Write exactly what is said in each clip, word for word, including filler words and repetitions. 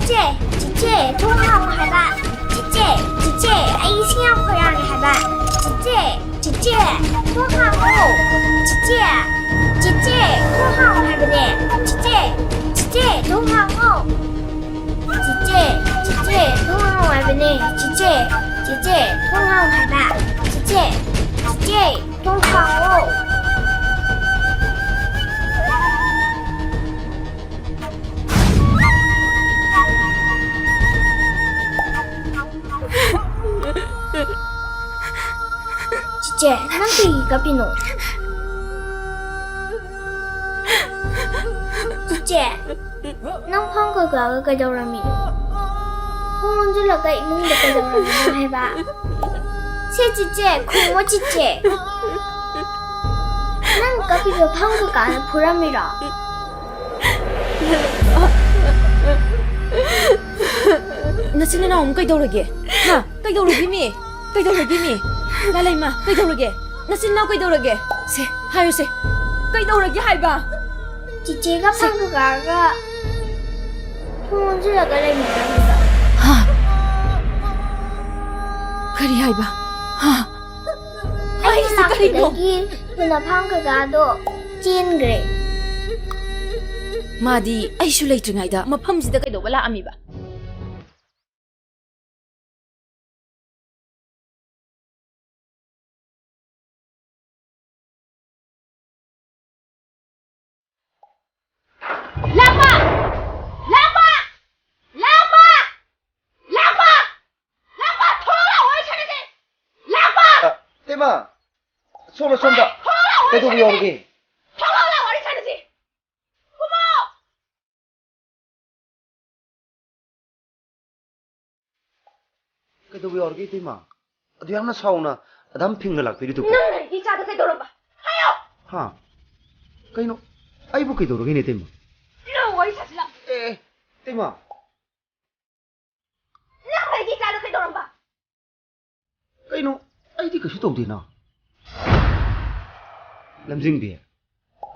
ꯆꯤꯆꯦ, ꯆꯤꯆꯦ, ꯊꯣꯡ ꯍꯥꯡꯉꯣ ꯍꯥꯏꯕ꯫ ꯆꯤꯆꯦ, ꯆꯤꯆꯦ, ꯑꯩ ꯏꯁꯤꯡ ꯌꯥꯝ ꯈꯣꯏꯔꯥꯡꯉꯦ ꯍꯥꯏꯕ꯫ ꯆꯤꯆꯦ, ꯆꯤꯆꯦ, ꯊꯣꯡ ꯍꯥꯡꯉꯣ꯫ ꯆꯤꯆꯦ, ꯆꯤꯆꯦ, ꯊꯣꯡ ꯍꯥꯡꯉꯣ ꯍꯥꯏꯕꯅꯦ꯫ ꯆꯤꯆꯦ, ꯆꯤꯆꯦ, ꯊꯣꯡ ꯍꯥꯡꯉꯣ꯫ ꯆꯤꯆꯦ, ꯆꯤꯆꯦ, ꯊꯣꯡ ꯍꯥꯡꯉꯣ ꯍꯥꯏꯕꯅꯦ꯫ ꯆꯤꯆꯦ, ꯆꯤꯆꯦ, ꯊꯣꯡ ꯍꯥꯡꯉꯣ ꯍꯥꯏꯕ꯫ ꯆꯤꯆꯦ, ꯆꯤꯆꯦ, ꯊꯣꯡ ꯍꯥꯡꯉꯣ꯫ ꯆꯤꯆꯦ, ꯅꯪ ꯀꯩꯒꯤ ꯀꯞꯄꯤꯅꯣ? ꯆꯤꯆꯦ, ꯅꯪ ꯐꯥꯝ ꯀꯀꯥꯒ ꯀꯩꯗꯧꯔꯝꯃꯤꯅꯣ? ꯊꯣꯡ ꯂꯣꯟꯁꯤꯜꯂꯒ ꯏꯃꯨꯡꯗ ꯀꯩꯗꯧꯔꯝꯃꯤꯅꯣ ꯍꯥꯏꯕ? ꯁꯦ ꯆꯤꯆꯦ, ꯈꯨꯝꯃꯣ ꯆꯤꯆꯦ꯫ ꯅꯪ ꯀꯞꯄꯤꯗꯣ ꯐꯥꯝ ꯀꯀꯥꯅ ꯐꯨꯔꯝꯃꯤꯔꯣ? ꯅꯆꯤꯟ ꯅꯅꯥꯎ ꯑꯃꯨꯛ ꯀꯩꯗꯧꯔꯒꯦ? ꯍꯥ? ꯀꯩꯗꯧꯔꯒꯦ ꯃꯤ? ꯀꯩꯗꯧꯔꯒꯦ ꯃꯤ? ꯂꯥꯂꯩꯃ, ꯀꯩꯗꯧꯔꯒꯦ? ꯅꯆꯤꯟ ꯅꯅꯥꯎ ꯀꯩꯗꯧꯔꯒꯦ? ꯁꯦ, ꯍꯥꯏꯌꯨꯁꯦ꯫ ꯀꯩꯗꯧꯔꯒꯦ ꯍꯥꯏꯕ? ꯆꯤꯆꯦꯒ ꯁꯦ꯫ ꯐꯥꯝ ꯀꯀꯥꯒ ꯊꯣꯡ ꯂꯣꯟꯁꯤꯜꯂꯒ ꯂꯩꯃꯤꯟꯅꯔꯝꯃꯤꯕ꯫ ꯍꯥ? ꯀꯔꯤ ꯍꯥꯏꯕ? ꯍꯥ? ꯑꯩꯅ ꯍꯥꯏꯔꯤꯁꯦ ꯀꯔꯤꯅꯣ? ꯂꯥꯛꯄꯗꯒꯤ ꯊꯨꯅ ꯐꯥꯝ ꯀꯀꯥꯗꯣ ꯆꯦꯟꯈ꯭ꯔꯦ꯫ ꯃꯥꯗꯤ ꯑꯩꯁꯨ ꯂꯩꯇ꯭ꯔꯤꯉꯩꯗ ꯃꯐꯝꯁꯤꯗ ꯀꯩꯗꯧꯕ ꯂꯥꯛꯑꯝꯃꯤꯕ? ꯂꯥꯛꯄ! ꯂꯥꯛꯄ! ꯂꯥꯛꯄ! ꯂꯥꯛꯄ! ꯂꯥꯛꯄ! ꯊꯣꯛꯂꯛꯑꯣ, ꯋꯥꯔꯤ ꯁꯥꯟꯅꯁꯦ! ꯂꯥꯛꯄ! ꯑ, ꯏꯇꯩꯃ! ꯁꯣꯝꯗ, ꯁꯣꯝꯗ! ꯊꯣꯛꯂꯛꯑꯣ, ꯋꯥꯔꯤ ꯀꯩꯗꯧꯕ ꯁꯥꯟꯅꯁꯦ! ꯌꯥꯎꯔꯒꯦ? ꯊꯣꯛꯂꯛꯑꯣ, ꯋꯥꯔꯤ ꯁꯥꯟꯅꯁꯦ! ꯀꯨꯝꯃꯣ! ꯀꯩꯗꯧꯕ ꯌꯥꯎꯔꯒꯦ, ꯏꯇꯩꯃ? ꯑꯗꯨ ꯌꯥꯝꯅ ꯁꯥꯎꯅ ꯑꯗꯨꯝ ꯐꯤꯡꯅ ꯂꯥꯛꯄꯤꯔꯤꯗꯨꯕꯨ? ꯅꯪ ꯂꯥꯏꯔꯤꯛ ꯏꯆꯥꯗ ꯀꯩꯗꯧꯔꯝꯕ? ꯍꯥꯏꯌꯣ! ꯍꯥ? ꯀꯩꯅꯣ? ꯑꯩꯕꯨ ꯀꯩꯗꯧꯔꯒꯦꯅꯦ, ꯏꯇꯩꯃ? ꯅꯪ ꯋꯥꯔꯤ ꯁꯥꯁꯤꯜꯂꯛ- ꯑꯦ, ꯑꯦ, ꯏꯇꯩꯃ! ꯅꯪ ꯂꯥꯏꯔꯤꯛ ꯏꯆꯥꯗ ꯀꯩꯗꯧꯔꯝꯕ? ꯀꯩꯅꯣ? ꯑꯩꯗꯤ ꯀꯩꯁꯨ ꯇꯧꯗꯦꯅ꯫ ꯂꯝꯖꯤꯡꯕꯤ,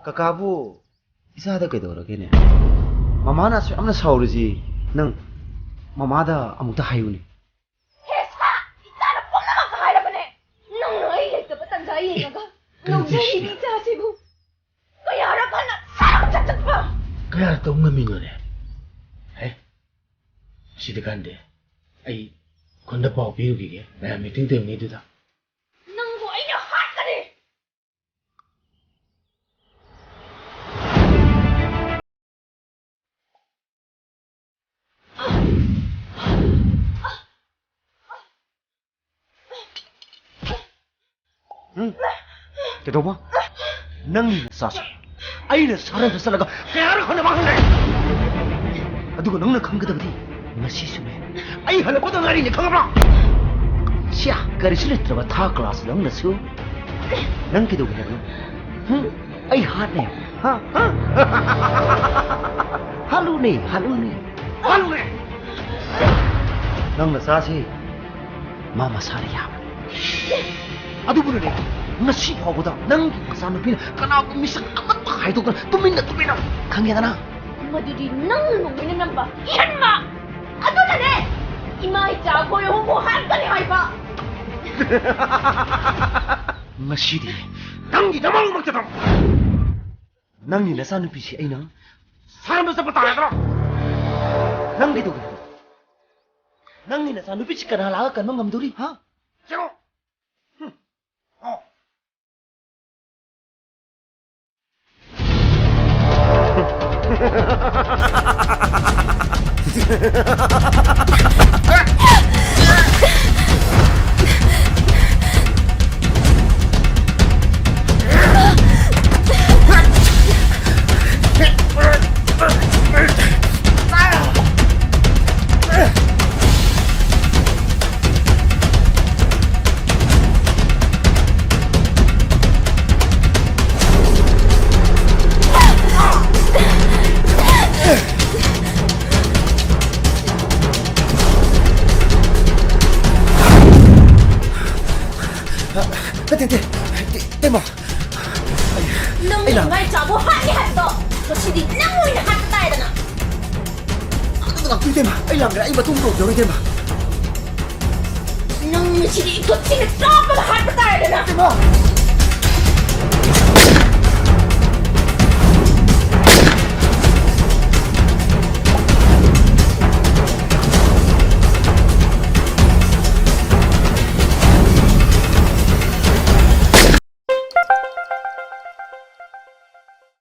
ꯀꯀꯥꯕꯨ ꯏꯆꯥꯗ ꯀꯩꯗꯧꯔꯒꯦꯅꯦ? ꯃꯃꯥꯅ ꯑꯁꯨꯛ ꯌꯥꯝꯅ ꯁꯥꯎꯔꯤꯁꯤ ꯅꯪ ꯃꯃꯥꯗ ꯑꯃꯨꯛꯇ ꯍꯥꯏꯌꯨꯅꯦ꯫ ꯍꯦ ꯁꯥ! ꯏꯆꯥꯅ ꯄꯨꯝꯅꯃꯛꯇ ꯍꯥꯏꯔꯕꯅꯦ꯫ ꯅꯪꯅ ꯑꯩ ꯂꯩꯇꯕ ꯇꯟꯖꯥ ꯌꯦꯡꯉꯒ ꯀꯩꯅꯣ ꯉꯝꯖꯔꯤꯅꯤ ꯇꯧꯔꯤꯁꯤꯕꯣ? ꯏꯆꯥꯁꯤꯕꯨ꯫ ꯀꯌꯥꯔꯛ ꯍꯟꯅ ꯁꯔꯛ ꯆꯠ ꯆꯠꯄ? ꯀꯌꯥꯔꯛ ꯇꯧ ꯉꯝꯃꯤꯅꯣꯅꯦ? ꯍꯦ, ꯁꯤꯗꯤ ꯀꯥꯟꯗꯦ꯫ ꯑꯩ ꯈꯨꯟꯗ ꯄꯥꯎ ꯄꯤꯔꯨꯈꯤꯒꯦ꯫ ꯃꯌꯥꯝ ꯃꯤꯇꯤꯡ ꯇꯧꯔꯤꯉꯩꯗꯨꯗ꯫ ꯅꯪꯕꯨ ꯑꯩꯅ ꯍꯥꯠꯀꯅꯤ! ꯎꯝ? ꯀꯩꯗꯧꯕ? ꯅꯪꯒꯤ ꯅꯆꯥꯁꯦ ꯑꯩꯅ ꯁꯍꯔꯗ ꯆꯠꯂꯒ ꯀꯌꯥꯔꯛ ꯍꯟꯅ ꯃꯥꯡꯍꯜꯂꯦ? ꯑꯗꯨꯒ ꯅꯪꯅ ꯈꯪꯒꯗꯕꯗꯤ ꯉꯁꯤꯁꯨꯅꯦ, ꯑꯩ ꯍꯜꯂꯛꯄꯗ ꯉꯥꯏꯔꯤꯅꯦ, ꯈꯪꯉꯕ꯭ꯔꯥ? ꯁꯤꯌꯥ, ꯀꯔꯤꯁꯨ ꯂꯩꯇ꯭ꯔꯕ ꯊꯥ ꯀ꯭ꯂꯥꯁ ꯅꯪꯅꯁꯨ꯫ ꯅꯪ ꯀꯩꯗꯧꯒꯦ ꯍꯥꯏꯕꯅꯣ? ꯍꯨꯝ? ꯑꯩ ꯍꯥꯠꯅꯦ꯫ ꯍꯥ? ꯍꯥ? ꯍꯥꯠꯂꯨꯅꯦ, ꯍꯥꯠꯂꯨꯅꯦ꯫ ꯍꯥꯠꯂꯨꯅꯦ꯫ ꯅꯪ ꯅꯆꯥꯁꯤ ꯃꯥ ꯃꯁꯥꯅ ꯌꯥꯕꯅꯤ꯫ ꯑꯗꯨꯕꯨꯅꯅꯦ, ꯉꯁꯤ ꯐꯥꯎꯕꯗ ꯅꯪꯒꯤ ꯅꯆꯥꯅꯨꯄꯤꯅ ꯀꯅꯥꯒꯨꯝꯕ ꯃꯤꯁꯛ ꯑꯃꯠꯇ ꯍꯥꯏꯗꯣꯛꯇꯅ ꯇꯨꯃꯤꯟꯅ ꯇꯨꯃꯤꯟꯅ, ꯈꯪꯉꯦꯗꯅ? ꯃꯗꯨꯗꯤ ꯅꯪꯅ ꯅꯣꯡꯃꯩꯅ ꯅꯝꯕ ꯏꯍꯟꯕ꯫ ꯑꯗꯨꯅꯅꯦ, ꯏꯃꯥ ꯏꯆꯥ ꯑꯩꯈꯣꯏ ꯑꯍꯨꯝꯕꯨ ꯍꯥꯠꯀꯅꯤ ꯍꯥꯏꯕ꯫ ꯉꯁꯤꯗꯤ ꯅꯪꯒꯤ ꯅꯃꯧꯃꯛꯇꯗ ꯅꯪꯒꯤ ꯅꯆꯥꯅꯨꯄꯤꯁꯤ ꯑꯩꯅ ꯁꯔꯝꯗ ꯆꯠꯄ ꯇꯥꯔꯗ꯭ꯔꯣ? ꯅꯪ ꯀꯩꯗꯧꯒꯦ ꯍꯥꯏꯕ? ꯅꯪꯒꯤ ꯅꯆꯥꯅꯨꯄꯤꯁꯤ ꯀꯅꯥ ꯂꯥꯛꯑꯒ ꯀꯟꯕ ꯉꯝꯗꯧꯔꯤ, ꯍꯥ? ꯆꯦꯜꯂꯣ꯫ ꯍꯨꯝ꯫ ꯑꯣ꯫ ꯅꯠꯇꯦ, ꯅꯠꯇꯦ꯫ ꯏ-, ꯏꯇꯩꯃ꯫ ꯅꯪꯅ ꯑꯩꯅ ꯏꯃꯥ ꯏꯆꯥꯕꯨ ꯍꯥꯠꯂꯦ ꯍꯥꯏꯕꯗꯣ ꯉꯁꯤꯗꯤ ꯅꯪ ꯑꯣꯏꯅ ꯍꯥꯠꯄ ꯇꯥꯏꯗꯅ꯫ ꯑꯗꯨ ꯂꯥꯛꯄꯤꯗꯦꯃ, ꯑꯩ ꯂꯥꯛꯈ꯭ꯔꯦ, ꯑꯩ ꯃꯇꯨꯡ ꯇꯧꯖꯔꯣꯏꯗꯦꯃ꯫ ꯅꯪ ꯉꯁꯤꯗꯤ ꯏꯈꯨꯠꯁꯤꯅ ꯆꯥꯞꯄꯗ ꯍꯥꯠꯄ ꯇꯥꯔꯦꯗꯅ꯫ ꯏꯃꯥ!